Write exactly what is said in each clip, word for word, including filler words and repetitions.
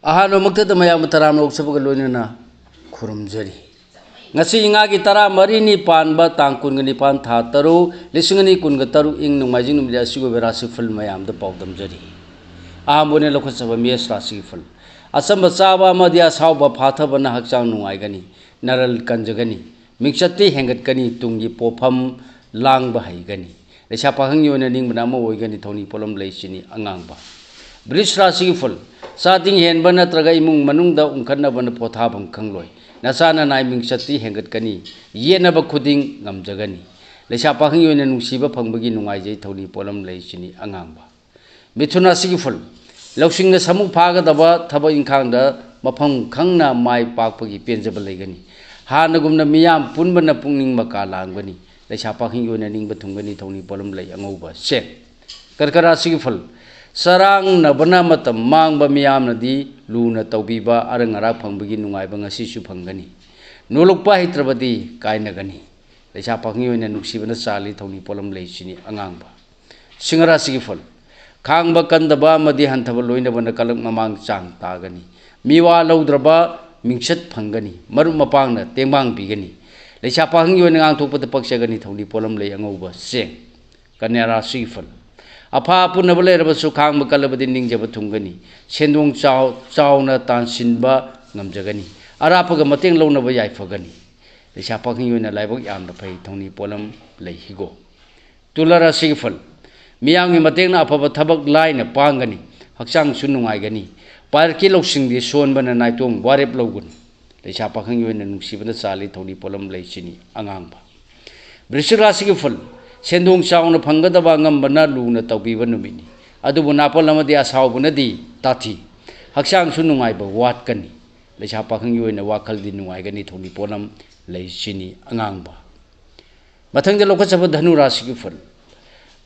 ꯑꯍꯥꯟꯕꯃꯛꯇꯗ ꯃꯌꯥꯝꯕꯨ ꯇꯔꯥꯝꯅ ꯑꯣꯛꯆꯕꯒ ꯂꯣꯏꯅꯅ ꯈꯨꯔꯨꯝꯖꯔꯤ꯫ ꯉꯁꯤ ꯏꯉꯥꯒꯤ ꯇꯔꯥꯃꯔꯤꯅꯤ ꯄꯥꯟꯕ ꯇꯥꯡ ꯀꯨꯟꯒ ꯅꯤꯄꯥꯟ ꯊꯥ ꯇꯔꯨꯛ, ꯂꯤꯁꯤꯡ ꯑꯅꯤ ꯀꯨꯟꯒ ꯇꯔꯨꯛ ꯏꯪ ꯅꯣꯡꯃꯥꯏꯖꯤꯡ ꯅꯨꯃꯤꯠ ꯑꯁꯤꯒꯤ ꯑꯣꯏꯕ ꯔꯥꯁꯤꯐꯜ ꯃꯌꯥꯝꯗ ꯄꯥꯎꯗꯝꯖꯔꯤ꯫ ꯑꯍꯥꯟꯕ ꯑꯣꯏꯅ ꯂꯧꯈꯠꯆꯕ ꯃꯦꯁ ꯔꯥꯁꯤꯒꯤ ꯐꯜ꯫ ꯑꯆꯝꯕ ꯆꯥꯕ ꯑꯃꯗꯤ ꯑꯁꯥꯎꯕ ꯐꯥꯊꯕꯅ ꯍꯛꯆꯥꯡ ꯅꯨꯡꯉꯥꯏꯒꯅꯤ, ꯅꯔꯜ ꯀꯟꯖꯒꯅꯤ, ꯃꯤꯡꯆꯠꯇꯤ ꯍꯦꯟꯒꯠꯀꯅꯤ, ꯇꯨꯡꯒꯤ ꯄꯣꯠꯐꯝ ꯂꯥꯡꯕ ꯍꯩꯒꯅꯤ꯫ ꯂꯩꯁꯥ ꯄꯥꯈꯪꯒꯤ ꯑꯣꯏꯅ ꯅꯤꯡꯕꯅ ꯑꯃ ꯑꯣꯏꯒꯅꯤ, ꯊꯧꯅꯤ ꯄꯣꯠꯂꯝ ꯂꯩ ꯆꯤꯅꯤ ꯑꯉꯥꯡꯕ꯫ ꯕ꯭ꯔꯤꯖ ꯔꯥꯁꯤꯒꯤ ꯐꯨꯜ꯫ ꯆꯥꯗꯤꯡ ꯍꯦꯟꯕ ꯅꯠꯇ꯭ꯔꯒ ꯏꯃꯨꯡ ꯃꯅꯨꯡꯗ ꯎꯪꯈꯠꯅꯕꯅ ꯄꯣꯊꯥꯐꯝ ꯈꯪꯂꯣꯏ꯫ ꯅꯆꯥ ꯅꯅꯥꯏ ꯃꯤꯡꯆꯠꯇꯤ ꯍꯦꯟꯒꯠꯀꯅꯤ, ꯌꯦꯠꯅꯕ ꯈꯨꯗꯤꯡ ꯉꯝꯖꯒꯅꯤ꯫ ꯂꯩꯁꯥ ꯄꯥꯈꯪꯒꯤ ꯑꯣꯏꯅ ꯅꯨꯡꯁꯤꯕ ꯐꯪꯕꯒꯤ ꯅꯨꯡꯉꯥꯏꯖꯩ, ꯊꯧꯅꯤ ꯄꯣꯠꯂꯝ ꯂꯩ ꯆꯤꯅꯤ ꯑꯉꯥꯡꯕ꯫ ꯃꯤꯊꯨꯟ ꯔꯥꯁꯤꯒꯤ ꯐꯨꯜ꯫ ꯂꯧꯁꯤꯡꯅ ꯁꯃꯨꯛ ꯐꯥꯒꯗꯕ ꯊꯕꯛ ꯏꯪꯈꯥꯡꯗ ꯃꯐꯝ ꯈꯪꯅ ꯃꯥꯏ ꯄꯥꯛꯄꯒꯤ ꯄꯦꯟꯖꯕ ꯂꯩꯒꯅꯤ꯫ ꯍꯥꯟꯅꯒꯨꯝꯅ ꯃꯤꯌꯥꯝ ꯄꯨꯟꯕꯅ ꯄꯨꯛꯅꯤꯡ ꯃꯀꯥ ꯂꯥꯡꯒꯅꯤ꯫ ꯂꯩꯁꯥ ꯄꯥꯈꯪꯒꯤ ꯑꯣꯏꯅ ꯅꯤꯡꯕ ꯊꯨꯡꯒꯅꯤ, ꯊꯧꯅꯤ ꯄꯣꯠꯂꯝ ꯂꯩ ꯑꯉꯧꯕ ꯆꯦꯡ꯫ ꯀꯔꯀ ꯔꯥꯁꯤꯒꯤ ꯐꯜ꯫ ꯆꯔꯥꯡꯅꯕꯅ ꯃꯇꯝ ꯃꯥꯡꯕ ꯃꯤꯌꯥꯝꯅꯗꯤ ꯂꯨꯅ ꯇꯧꯕꯤꯕ, ꯑꯔꯪ ꯑꯔꯥꯛ ꯐꯪꯕꯒꯤ ꯅꯨꯡꯉꯥꯏꯕ ꯉꯁꯤꯁꯨ ꯐꯪꯒꯅꯤ꯫ ꯅꯣꯂꯨꯛꯄ ꯍꯩꯇ꯭ꯔꯕꯗꯤ ꯀꯥꯏꯅꯒꯅꯤ꯫ ꯂꯩꯁꯥ ꯄꯥꯈꯪꯒꯤ ꯑꯣꯏꯅ ꯅꯨꯡꯁꯤꯕꯅ ꯆꯥꯜꯂꯤ, ꯊꯧꯅꯤ ꯄꯣꯠꯂꯝ ꯂꯩ ꯆꯤꯅꯤ ꯑꯉꯥꯡꯕ꯫ ꯁꯤꯡꯍ ꯔꯥꯁꯤꯒꯤ ꯐꯜ꯫ ꯈꯥꯡꯕ ꯀꯟꯗꯕ ꯑꯃꯗꯤ ꯍꯟꯊꯕ ꯂꯣꯏꯅꯕꯅ ꯀꯂꯛ ꯃꯃꯥꯡ ꯆꯥꯡ ꯇꯥꯒꯅꯤ꯫ ꯃꯤꯋꯥ ꯂꯧꯗ꯭ꯔꯕ ꯃꯤꯡꯆꯠ ꯐꯪꯒꯅꯤ꯫ ꯃꯔꯨꯞ ꯃꯄꯥꯡꯅ ꯇꯦꯡꯕꯥꯡ ꯄꯤꯒꯅꯤ꯫ ꯂꯩꯁꯥ ꯄꯥꯈꯪꯒꯤ ꯑꯣꯏꯅ ꯉꯥꯡꯊꯣꯛꯄꯗ ꯄꯛꯆꯒꯅꯤ, ꯊꯧꯅꯤ ꯄꯣꯠꯂꯝ ꯂꯩ ꯑꯉꯧꯕ ꯆꯦꯡ꯫ ꯀꯟꯌꯥ ꯔꯥꯁꯤꯒꯤ ꯐꯜ꯫ ꯑꯐꯥ ꯑꯄꯨꯟꯅꯕ ꯂꯩꯔꯕꯁꯨ ꯈꯥꯡꯕ ꯀꯜꯂꯕꯗꯤ ꯅꯤꯡꯖꯕ ꯊꯨꯡꯒꯅꯤ꯫ ꯁꯦꯟꯗꯣꯡ ꯆꯥꯎ-, ꯆꯥꯎꯅ ꯇꯥꯟꯁꯤꯟꯕ ꯉꯝꯖꯒꯅꯤ꯫ ꯑꯔꯥꯞꯄꯒ ꯃꯇꯦꯡ ꯂꯧꯅꯕ ꯌꯥꯏꯐꯒꯅꯤ꯫ ꯂꯩꯁꯥ ꯄꯥꯈꯪꯒꯤ ꯑꯣꯏꯅ ꯂꯥꯏꯕꯛ ꯌꯥꯝꯅ ꯐꯩ, ꯊꯧꯅꯤ ꯄꯣꯠꯂꯝ ꯂꯩ ꯍꯤꯒꯣꯛ꯫ ꯇꯨꯂꯥ ꯔꯥꯁꯤꯒꯤ ꯐꯜ꯫ ꯃꯤꯌꯥꯝꯒꯤ ꯃꯇꯦꯡꯅ ꯑꯐꯕ ꯊꯕꯛ ꯂꯥꯏꯅ ꯄꯥꯡꯒꯅꯤ꯫ ꯍꯛꯆꯥꯡꯁꯨ ꯅꯨꯡꯉꯥꯏꯒꯅꯤ꯫ ꯄꯥꯏꯔꯛꯀꯤ ꯂꯧꯁꯤꯡꯗꯤ ꯁꯣꯟꯕꯅ ꯅꯥꯏꯇꯣꯝ ꯋꯥꯔꯦꯞ ꯂꯧꯒꯅꯨ꯫ ꯂꯩꯁꯥ ꯄꯥꯈꯪꯒꯤ ꯑꯣꯏꯅ ꯅꯨꯡꯁꯤꯕꯅ ꯆꯥꯜꯂꯤ, ꯊꯧꯅꯤ ꯄꯣꯠꯂꯝ ꯂꯩ ꯆꯤꯅꯤ ꯑꯉꯥꯡꯕ꯫ ꯕ꯭ꯔꯤꯁꯤꯛ ꯔꯥꯁꯤꯒꯤ ꯐꯜ꯫ ꯁꯦꯟꯗꯣꯡ ꯆꯥꯎꯅ ꯐꯪꯒꯗꯕ ꯑꯉꯝꯕꯅ ꯂꯨꯅ ꯇꯧꯕꯤꯕ ꯅꯨꯃꯤꯠꯅꯤ꯫ ꯑꯗꯨꯕꯨ ꯅꯥꯄꯜ ꯑꯃꯗꯤ ꯑꯁꯥꯎꯕꯅꯗꯤ ꯇꯥꯊꯤ꯫ ꯍꯛꯆꯥꯡꯁꯨ ꯅꯨꯡꯉꯥꯏꯕ ꯋꯥꯠꯀꯅꯤ꯫ ꯂꯩꯁꯥ ꯄꯥꯈꯪꯒꯤ ꯑꯣꯏꯅ ꯋꯥꯈꯜꯗꯤ ꯅꯨꯡꯉꯥꯏꯒꯅꯤ, ꯊꯧꯅꯤ ꯄꯣꯠꯂꯝ ꯂꯩ ꯆꯤꯅꯤ ꯑꯉꯥꯡꯕ꯫ ꯃꯊꯪꯗ ꯂꯧꯈꯠꯆꯕ ꯙꯅꯨ ꯔꯥꯁꯤꯒꯤ ꯐꯜ꯫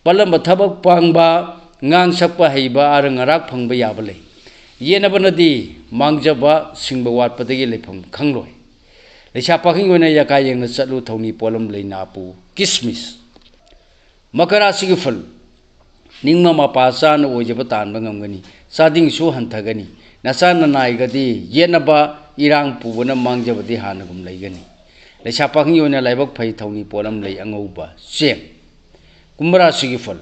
ꯄꯜꯂꯝꯕ ꯊꯕꯛ ꯄꯥꯡꯕ, ꯉꯥꯡ ꯁꯛꯄ ꯍꯩꯕ, ꯑꯔꯪ ꯑꯔꯥꯛ ꯐꯪꯕ ꯌꯥꯕ ꯂꯩ꯫ ꯌꯦꯠꯅꯕꯅꯗꯤ ꯃꯥꯡꯖꯕ, ꯁꯤꯡꯕ ꯋꯥꯠꯄꯗꯒꯤ ꯂꯩꯐꯝ ꯈꯪꯂꯣꯏ꯫ ꯂꯩꯁꯥ ꯄꯥꯈꯪꯒꯤ ꯑꯣꯏꯅ ꯌꯥꯀꯥ ꯌꯦꯡꯅ ꯆꯠꯂꯨ, ꯊꯧꯅꯤ ꯄꯣꯠꯂꯝ ꯂꯩ ꯅꯥꯄꯨ, ꯀꯤꯁꯃꯤꯁ꯫ ꯃꯀꯔ ꯔꯥꯁꯤꯒꯤ ꯐꯜ꯫ ꯅꯤꯡꯕ ꯃꯄꯥ ꯆꯥꯅ ꯑꯣꯏꯖꯕ ꯇꯥꯟꯕ ꯉꯝꯒꯅꯤ꯫ ꯆꯥꯗꯤꯡꯁꯨ ꯍꯟꯊꯒꯅꯤ꯫ ꯅꯆꯥ ꯅꯅꯥꯏꯒꯗꯤ ꯌꯦꯠꯅꯕ ꯏꯔꯥꯡ ꯄꯨꯕꯅ ꯃꯥꯡꯖꯕꯗꯤ ꯍꯥꯟꯅꯒꯨꯝ ꯂꯩꯒꯅꯤ꯫ ꯂꯩꯁꯥ ꯄꯥꯈꯪꯒꯤ ꯑꯣꯏꯅ ꯂꯥꯏꯕꯛ ꯐꯩ, ꯊꯧꯅꯤ ꯄꯣꯠꯂꯝ ꯂꯩ ꯑꯉꯧꯕ ꯆꯦꯡ꯫ ꯀꯨꯝꯚ ꯔꯥꯁꯤꯒꯤ ꯐꯜ꯫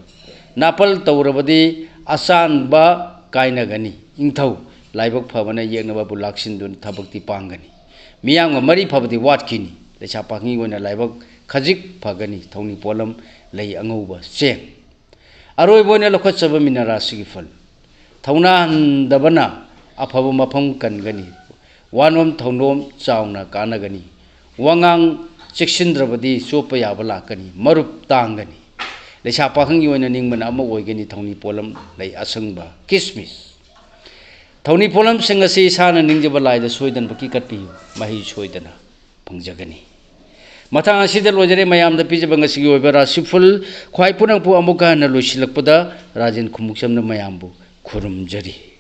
ꯅꯥꯄꯜ ꯇꯧꯔꯕꯗꯤ ꯑꯆꯥꯟꯕ ꯀꯥꯏꯅꯒꯅꯤ꯫ ꯏꯪꯊꯧ ꯂꯥꯏꯕꯛ ꯐꯕꯅ ꯌꯦꯛꯅꯕꯕꯨ ꯂꯥꯛꯁꯤꯟꯗꯨꯅ ꯊꯕꯛꯇꯤ ꯄꯥꯡꯒꯅꯤ꯫ ꯃꯤꯌꯥꯝꯒ ꯃꯔꯤ ꯐꯕꯗꯤ ꯋꯥꯠꯈꯤꯅꯤ꯫ ꯂꯩꯁꯥ ꯄꯥꯈꯪꯒꯤ ꯑꯣꯏꯅ ꯂꯥꯏꯕꯛ ꯈꯖꯤꯛ ꯐꯒꯅꯤ꯫ ꯊꯧꯅꯤ ꯄꯣꯠꯂꯝ ꯂꯩ ꯑꯉꯧꯕ ꯆꯦꯡ꯫ ꯑꯔꯣꯏꯕ ꯑꯣꯏꯅ ꯂꯧꯈꯠꯆꯕ ꯃꯤꯅ ꯔꯥꯁꯤꯒꯤ ꯐꯜ꯫ ꯊꯧꯅꯥ ꯍꯟꯗꯕꯅ ꯑꯐꯕ ꯃꯐꯝ ꯀꯟꯒꯅꯤ꯫ ꯋꯥꯅꯣꯝ ꯊꯧꯅꯣꯝ ꯆꯥꯎꯅ ꯀꯥꯟꯅꯒꯅꯤ꯫ ꯋꯥꯉꯥꯡ ꯆꯦꯛꯁꯤꯟꯗ꯭ꯔꯕꯗꯤ ꯆꯣꯞꯄ ꯌꯥꯕ ꯂꯥꯛꯀꯅꯤ꯫ ꯃꯔꯨꯞ ꯇꯥꯡꯒꯅꯤ꯫ ꯂꯩꯁꯥ ꯄꯥꯈꯪꯒꯤ ꯑꯣꯏꯅ ꯅꯤꯡꯕꯅ ꯑꯃ ꯑꯣꯏꯒꯅꯤ꯫ ꯊꯧꯅꯤ ꯄꯣꯠꯂꯝ ꯂꯩ ꯑꯁꯪꯕ ꯀꯤꯁꯃꯤꯁ꯫ ꯊꯧꯅꯤ ꯄꯣꯠꯂꯝꯁꯤꯡ ꯑꯁꯤ ꯏꯁꯥꯅ ꯅꯤꯡꯖꯕ ꯂꯥꯏꯗ ꯁꯣꯏꯗꯅ ꯀꯠꯄꯤꯌꯨ꯫ ꯃꯍꯩ ꯁꯣꯏꯗꯅ ꯐꯪꯖꯒꯅꯤ꯫ ꯃꯇꯥꯡ ꯑꯁꯤꯗ ꯂꯣꯏꯖꯔꯦ ꯃꯌꯥꯝꯗ ꯄꯤꯖꯕ ꯉꯁꯤꯒꯤ ꯑꯣꯏꯕ ꯔꯥꯁꯤꯐꯜ꯫ ꯈ꯭ꯋꯥꯏ ꯄꯨꯝꯅꯃꯛꯄꯨ ꯑꯃꯨꯛꯀ ꯍꯟꯅ ꯂꯣꯏꯁꯤꯜꯂꯛꯄꯗ ꯔꯥꯖꯦꯟ ꯈꯨꯃꯨꯛꯆꯝꯅ ꯃꯌꯥꯝꯕꯨ ꯈꯨꯔꯨꯝꯖꯔꯤ꯫